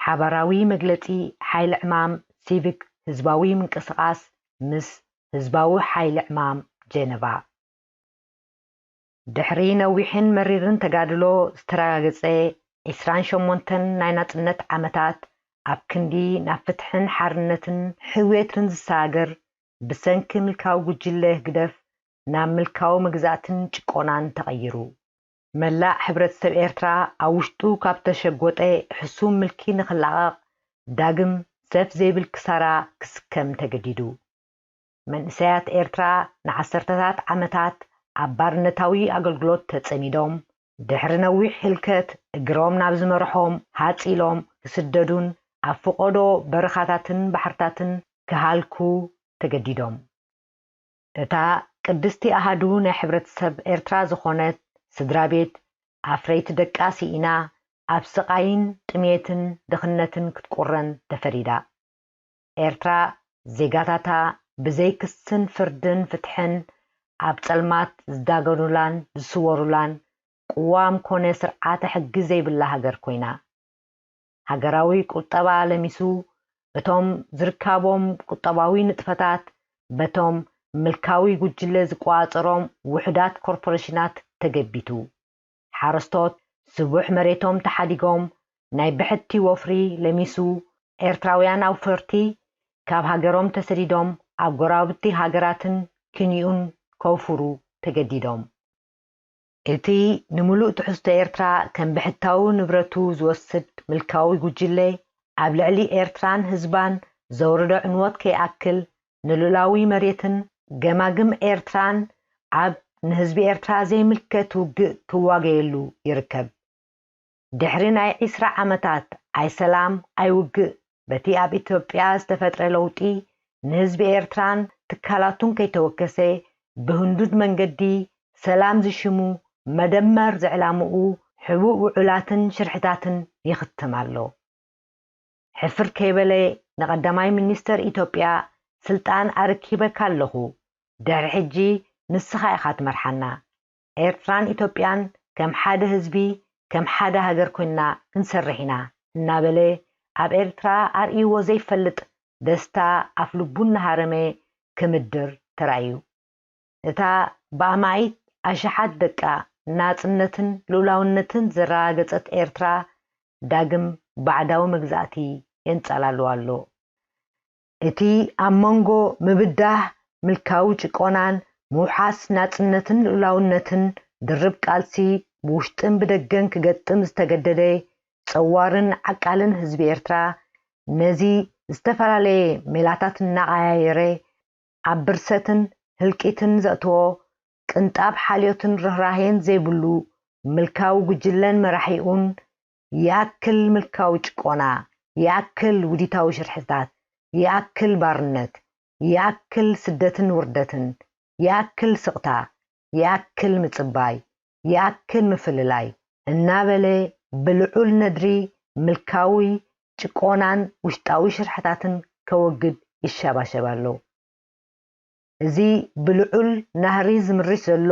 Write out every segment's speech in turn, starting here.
ሓባራዊ መግለጺ ሓይሊ ዕማም ሲቪክ ህዝባዊ ምንቅስቓስ ምስ ህዝባዊ ሓይሊ ዕማም ጀነቫ። ድሕሪ ነዊሕን መሪርን ተጋድሎ ዝተረጋገጸ ዒስራን ሸሞንተን ናይ ናጽነት ዓመታት፣ ኣብ ክንዲ ናብ ፍትሕን ሓርነትን ሕውየትን ዝሰጋገር፣ ብሰንኪ ምልካዊ ጉጅለ ህግደፍ ናብ ምልካዊ መግዛእትን ጭቆናን ተቐይሩ። መላእ ሕብረተሰብ ኤርትራ ኣብ ውሽጡ ካብ ተሸጎጠ ሕሱም ምልኪ ንኽላቐቕ፣ ዳግም ሰፍ ዘይብል ክሳራ ክስከም ተገዲዱ። መንእሰያት ኤርትራ ንዓሰርተታት ዓመታት ኣብ ባርነታዊ ኣገልግሎት ተጸሚዶም፣ ድሕሪ ነዊሕ ህልከት እግሮም ናብ ዝመርሖም ሃጽ ኢሎም ክስደዱን ኣብ ፍቖዶ በረኻታትን ባሕርታትን ክሃልኩ ተገዲዶም። እታ ቅድስቲ ኣሃዱ ናይ ሕብረተሰብ ኤርትራ ዝኾነት ስድራ ቤት ኣፍረይቲ ደቃ ስኢና ኣብ ስቓይን ጥሜትን ድኽነትን ክትቁረን ተፈሪዳ። ኤርትራ ዜጋታታ ብዘይ ክስን ፍርድን ፍትሕን ኣብ ጸልማት ዝዳገኑላን ዝስወሩላን ቅዋም ኮነ ስርዓተ ሕጊ ዘይብላ ሃገር ኮይና። ሃገራዊ ቁጠባ ለሚሱ፣ እቶም ዝርካቦም ቁጠባዊ ንጥፈታት በቶም ምልካዊ ጉጅለ ዝቆጻጸሮም ውሑዳት ኮርፖሬሽናት ተገቢቱ። ሓረስቶት ስቡሕ መሬቶም ተሓዲጎም ናይ ብሕቲ ወፍሪ ለሚሱ፣ ኤርትራውያን ኣውፈርቲ ካብ ሃገሮም ተሰዲዶም ኣብ ጎረባብቲ ሃገራትን ክንዩን ከውፍሩ ተገዲዶም። እቲ ንምሉእ ትሕዝቶ ኤርትራ ከም ብሕታዊ ንብረቱ ዝወስድ ምልካዊ ጉጅለ፣ ኣብ ልዕሊ ኤርትራን ህዝባን ዘውረዶ ዕንወት ከይኣክል፣ ንልኡላዊ መሬትን ገማግም ኤርትራን ኣብ ንህዝቢ ኤርትራ ዘይምልከት ውግእ ክዋገየሉ ይርከብ። ድሕሪ ናይ ዒስራ ዓመታት ኣይሰላም ኣይውግእ፣ በቲ ኣብ ኢትዮጵያ ዝተፈጥረ ለውጢ ንህዝቢ ኤርትራን ትካላቱን ከይተወከሰ፣ ብህንዱድ መንገዲ ሰላም ዝሽሙ መደመር ዝዕላምኡ ሕቡእ ውዑላትን ሽርሕታትን ይኽትም ኣሎ። ሕፍር ከይበለ ንቐዳማይ ሚኒስተር ኢትዮጵያ፣ ስልጣን ኣረኪበካ ኣለኹ፣ ድሕሪ ሕጂ ንስኻ ኢኻ ትመርሓና፣ ኤርትራን ኢትዮጵያን ከም ሓደ ህዝቢ፣ ከም ሓደ ሃገር ኮይንና ክንሰርሕ ኢና እናበለ ኣብ ኤርትራ ኣርእይዎ ዘይፈልጥ ደስታ ኣፍልቡ እናሃረመ ክምድር ተራእዩ። እታ ብኣማኢት ኣሽሓት ደቃ ናጽነትን ልኡላውነትን ዘረጋገጸት ኤርትራ ዳግም ባዕዳዊ መግዛእቲ የንጸላልዋ ኣሎ። እቲ ኣብ መንጎ ምብዳህ ምልካዊ ጭቆናን ምውሓስ ናጽነትን ልኡላውነትን ድርብ ቃልሲ ብውሽጥን ብደገን ክገጥም ዝተገደደ ጸዋርን ዓቃልን ህዝቢ ኤርትራ፣ ነዚ ዝተፈላለየ ሜላታት እናቐያየረ ኣብ ብርሰትን ህልቂትን ዘእተዎ ቅንጣብ ሓልዮትን ርህራሄን ዘይብሉ ምልካዊ ጉጅለን መራሒኡን፣ ይኣክል ምልካዊ ጭቆና፣ ይኣክል ውዲታዊ ሽርሕታት፣ ይኣክል ባርነት፣ ይኣክል ስደትን ውርደትን፣ ይኣክል ስቕታ፣ ይኣክል ምጽባይ፣ ይኣክል ምፍልላይ እናበለ ብልዑል ነድሪ ምልካዊ ጭቆናን ውሽጣዊ ሽርሕታትን ከወግድ ይሸባሸብ ኣሎ። እዚ ብልዑል ናህሪ ዝምርሽ ዘሎ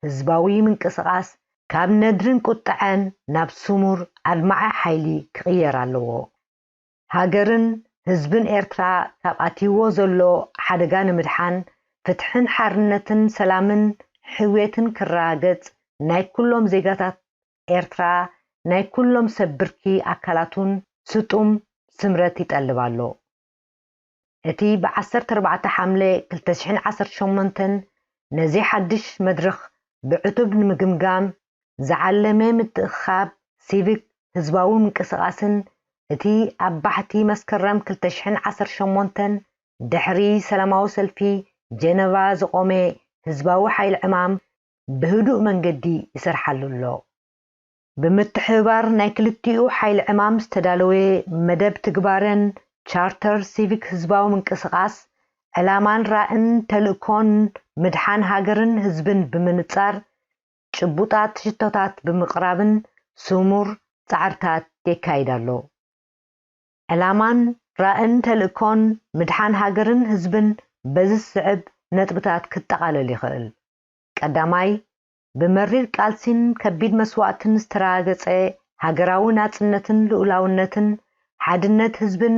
ህዝባዊ ምንቅስቓስ፣ ካብ ነድርን ቁጥዐን ናብ ስሙር ኣድማዒ ሓይሊ ክቕየር ኣለዎ። ሃገርን ህዝብን ኤርትራ ካብ ኣትይዎ ዘሎ ሓደጋ ንምድሓን፣ ፍትሕን ሓርነትን ሰላምን ሕውየትን ክረጋገጽ፣ ናይ ኩሎም ዜጋታት ኤርትራ፣ ናይ ኩሎም ሰብ ብርኪ ኣካላቱን ስጡም ስምረት ይጠልብ ኣሎ። እቲ ብ ዓሰርተ ኣርባዕተ ሓምለ ክልተ ሽሕን ዓሰርተ ሸሞንተን ነዚ ሓድሽ መድረኽ ብዕቱብ ንምግምጋም ዝዓለመ ምትእኽኻብ ሲቪክ ህዝባዊ ምንቅስቓስን፣ እቲ ኣብ ባሕቲ መስከረም ክልተ ሽሕን ዓሰርተ ሸሞንተን ድሕሪ ሰላማዊ ሰልፊ ጀነቫ ዝቖመ ህዝባዊ ሓይሊ ዕማም ብህዱእ መንገዲ ይሰርሓሉ ኣሎ። ብምትሕብባር ናይ ክልቲኡ ሓይሊ ዕማም ዝተዳለወ መደብ ትግባረን ቻርተር ሲቪክ ህዝባዊ ምንቅስቓስ፣ ዕላማን ራእን ተልእኮን ምድሓን ሃገርን ህዝብን ብምንጻር፣ ጭቡጣት ሽቶታት ብምቕራብን ስሙር ጻዕርታት የካይድ ኣሎ። ዕላማን ራእን ተልእኮን ምድሓን ሃገርን ህዝብን በዚ ዝስዕብ ነጥብታት ክጠቓለል ይኽእል። ቀዳማይ፣ ብመሪር ቃልሲን ከቢድ መስዋእትን ዝተረጋገጸ ሃገራዊ ናጽነትን ልኡላውነትን ሓድነት ህዝብን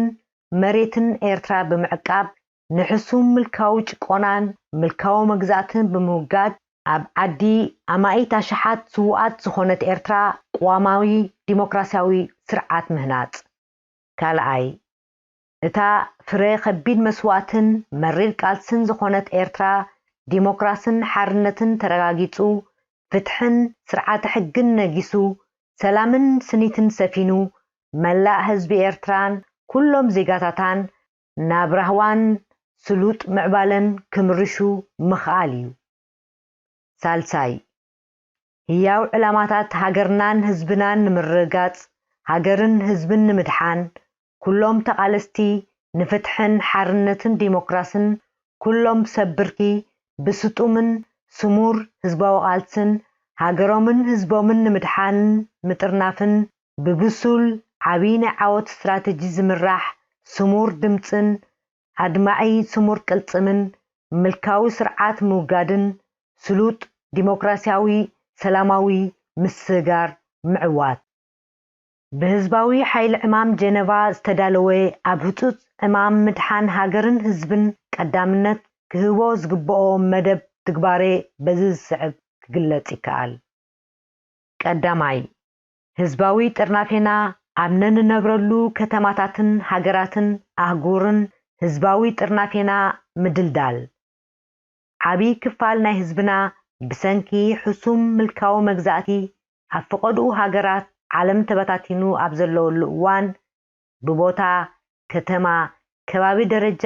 መሬትን ኤርትራ ብምዕቃብ፣ ንሕሱም ምልካዊ ጭቆናን ምልካዊ መግዛእትን ብምውጋድ፣ ኣብ ዓዲ ኣማኢት ኣሽሓት ስዉኣት ዝኾነት ኤርትራ ቅዋማዊ ዲሞክራሲያዊ ስርዓት ምህናጽ። ካልኣይ፣ እታ ፍረ ከቢድ መስዋእትን መሪር ቃልስን ዝኾነት ኤርትራ፣ ዲሞክራስን ሓርነትን ተረጋጊጹ፣ ፍትሕን ስርዓተ ሕግን ነጊሱ፣ ሰላምን ስኒትን ሰፊኑ፣ መላእ ህዝቢ ኤርትራን ኩሎም ዜጋታታን ናብ ራህዋን ስሉጥ ምዕባለን ክምርሹ ምኽኣል እዩ። ሳልሳይ፣ ህያው ዕላማታት ሃገርናን ህዝብናን ንምርግጋጽ፣ ሃገርን ህዝብን ንምድሓን፣ ኩሎም ተቓለስቲ ንፍትሕን ሓርነትን ዲሞክራስን፣ ኩሎም ሰብ ብርኪ ብስጡምን ስሙር ህዝባዊ ቃልስን፣ ሃገሮምን ህዝቦምን ንምድሓንን ምጥርናፍን፣ ብብሱል ዓቢ ናይ ዓወት ስትራተጂ ዝምራሕ ስሙር ድምጽን ኣድማዒ ስሙር ቅልጽምን ምልካዊ ስርዓት ምውጋድን ስሉጥ ዲሞክራሲያዊ ሰላማዊ ምስግጋር ምዕዋት። ብህዝባዊ ሓይሊ ዕማም ጀነቫ ዝተዳለወ ኣብ ህጹጽ ዕማም ምድሓን ሃገርን ህዝብን ቀዳምነት ክህቦ ዝግብኦ መደብ ትግባሬ በዚ ዝስዕብ ክግለጽ ይከኣል። ቀዳማይ፣ ህዝባዊ ጥርናፌና ኣብ ነንነብረሉ ከተማታትን ሃገራትን ኣህጉርን ህዝባዊ ጥርናፌና ምድልዳል። ዓቢ ክፋል ናይ ህዝብና ብሰንኪ ሕሱም ምልካዊ መግዛእቲ ኣብ ፈቐድኡ ሃገራት ዓለም ተበታቲኑ ኣብ ዘለወሉ እዋን፣ ብቦታ፣ ከተማ፣ ከባቢ ደረጃ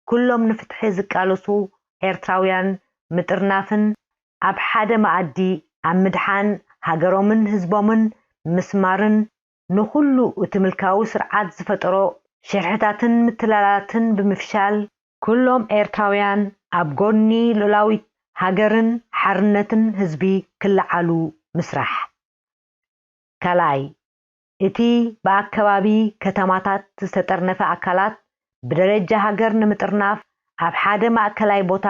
ኩሎም ንፍትሒ ዝቃለሱ ኤርትራውያን ምጥርናፍን ኣብ ሓደ መኣዲ ኣብ ምድሓን ሃገሮምን ህዝቦምን ምስማርን ንኹሉ እቲ ምልካዊ ስርዓት ዝፈጠሮ ሽርሕታትን ምትላላትን ብምፍሻል ኩሎም ኤርትራውያን ኣብ ጎኒ ልኡላዊት ሃገርን ሓርነትን ህዝቢ ክለዓሉ ምስራሕ። ካልኣይ፣ እቲ ብኣከባቢ ከተማታት ዝተጠርነፈ ኣካላት ብደረጃ ሃገር ንምጥርናፍ ኣብ ሓደ ማእከላይ ቦታ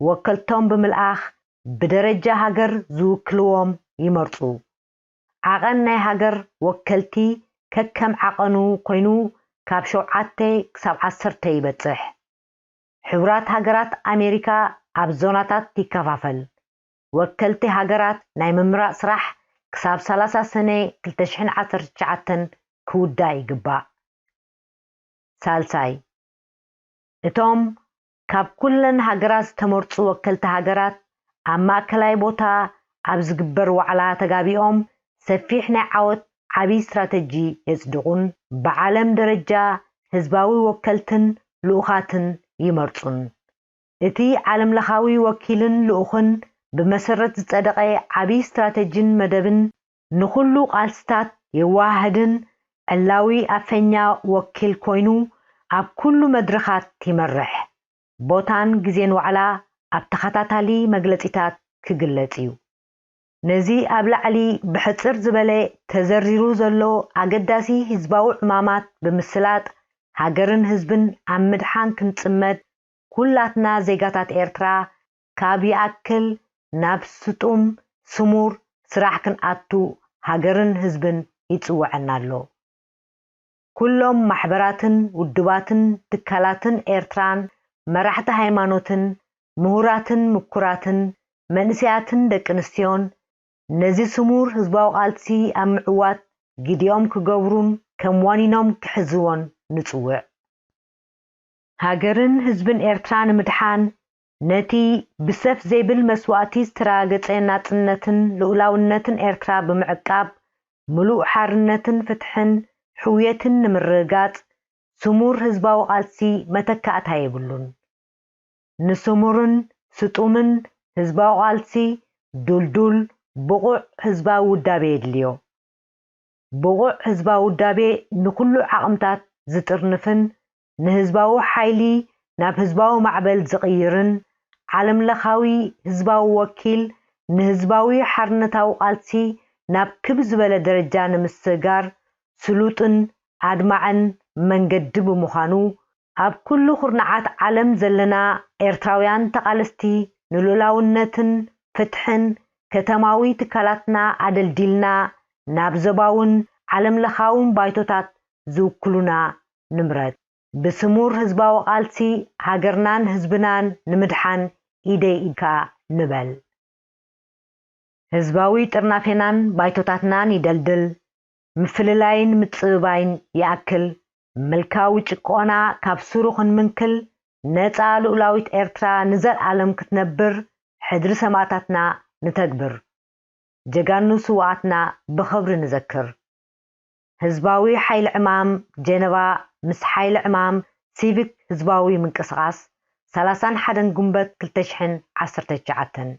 ወከልቶም ብምልኣኽ ብደረጃ ሃገር ዝውክልዎም ይመርጹ። ዓቐን ናይ ሃገር ወከልቲ ከከም ዓቐኑ ኮይኑ ካብ ሸውዓተ ክሳብ ዓሰርተ ይበጽሕ። ሕቡራት ሃገራት ኣሜሪካ ኣብ ዞናታት ይከፋፈል። ወከልቲ ሃገራት ናይ ምምራጽ ስራሕ ክሳብ ሰላሳ ሰነ ክልተ ሽሕን ዓሰርተ ትሽዓተን ክውዳእ ይግባእ። ሳልሳይ፣ እቶም ካብ ኩለን ሃገራት ዝተመርጹ ወከልቲ ሃገራት ኣብ ማእከላይ ቦታ ኣብ ዝግበር ዋዕላ ተጋቢኦም ሰፊሕ ናይ ዓወት ዓቢ ስትራተጂ የጽድቑን ብዓለም ደረጃ ህዝባዊ ወከልትን ልኡኻትን ይመርጹን። እቲ ዓለምለኻዊ ወኪልን ልኡኽን ብመሰረት ዝጸደቐ ዓቢ ስትራተጂን መደብን ንኹሉ ቃልስታት የወሃህድን ዕላዊ ኣፈኛ ወኪል ኮይኑ ኣብ ኩሉ መድረኻት ይመርሕ። ቦታን ግዜን ዋዕላ ኣብ ተኸታታሊ መግለጺታት ክግለጽ እዩ። ነዚ ኣብ ላዕሊ ብሕጽር ዝበለ ተዘርዚሩ ዘሎ ኣገዳሲ ህዝባዊ ዕማማት ብምስላጥ፣ ሃገርን ህዝብን ኣብ ምድሓን ክንጽመድ፣ ኩላትና ዜጋታት ኤርትራ ካብ ይኣክል ናብ ስጡም ስሙር ስራሕ ክንኣቱ ሃገርን ህዝብን ይጽውዐና ኣሎ። ኩሎም ማሕበራትን ውድባትን ትካላትን ኤርትራን መራሕቲ ሃይማኖትን ምሁራትን ምኩራትን መንእሰያትን ደቂ ኣንስትዮን ነዚ ስሙር ህዝባዊ ቃልሲ ኣብ ምዕዋት ግዲኦም ክገብሩን ከም ዋኒኖም ክሕዝዎን ንጽውዕ። ሃገርን ህዝብን ኤርትራ ንምድሓን ነቲ ብሰፍ ዘይብል መስዋእቲ ዝተረጋገጸ ናጽነትን ልኡላውነትን ኤርትራ ብምዕቃብ፣ ምሉእ ሓርነትን ፍትሕን ሕውየትን ንምርግጋጽ፣ ስሙር ህዝባዊ ቃልሲ መተካእታ የብሉን። ንስሙርን ስጡምን ህዝባዊ ቃልሲ፣ ዱልዱል፣ ብቑዕ ህዝባዊ ውዳቤ የድልዮ። ብቑዕ ህዝባዊ ውዳቤ ንኹሉ ዓቕምታት ዝጥርንፍን ንህዝባዊ ሓይሊ ናብ ህዝባዊ ማዕበል ዝቕይርን፣ ዓለምለኻዊ ህዝባዊ ወኪል ንህዝባዊ ሓርነታዊ ቃልሲ ናብ ክብ ዝበለ ደረጃ ንምስግጋር ስሉጥን ኣድማዕን መንገዲ ብምዃኑ፣ ኣብ ኩሉ ኩርናዓት ዓለም ዘለና ኤርትራውያን ተቓለስቲ ንልኡላውነትን ፍትሕን ከተማዊ ትካላትና ኣደልዲልና ናብ ዞባውን ዓለምለኻውን ባይቶታት ዝውክሉና ንምረጽ። ብስሙር ህዝባዊ ቃልሲ ሃገርናን ህዝብናን ንምድሓን ኢደይ ኢድካ ንበል። ህዝባዊ ጥርናፌናን ባይቶታትናን ይደልድል። ምፍልላይን ምጽብባይን ይኣክል። ምልካዊ ጭቆና ካብ ስሩ ክንምንክል፣ ነጻ ልኡላዊት ኤርትራ ንዘልኣለም ክትነብር ሕድሪ ሰማእታትና ንተግብር። ጀጋኑ ስውኣትና ብኽብሪ ንዘክር። ህዝባዊ ሓይሊ ዕማም ጀነቫ ምስ ሓይሊ ዕማም ሲቪክ ህዝባዊ ምንቅስቓስ ሰላሳን ሓደን ጉንበት ክልተ ሽሕን ዓሰርተ ትሽዓተን።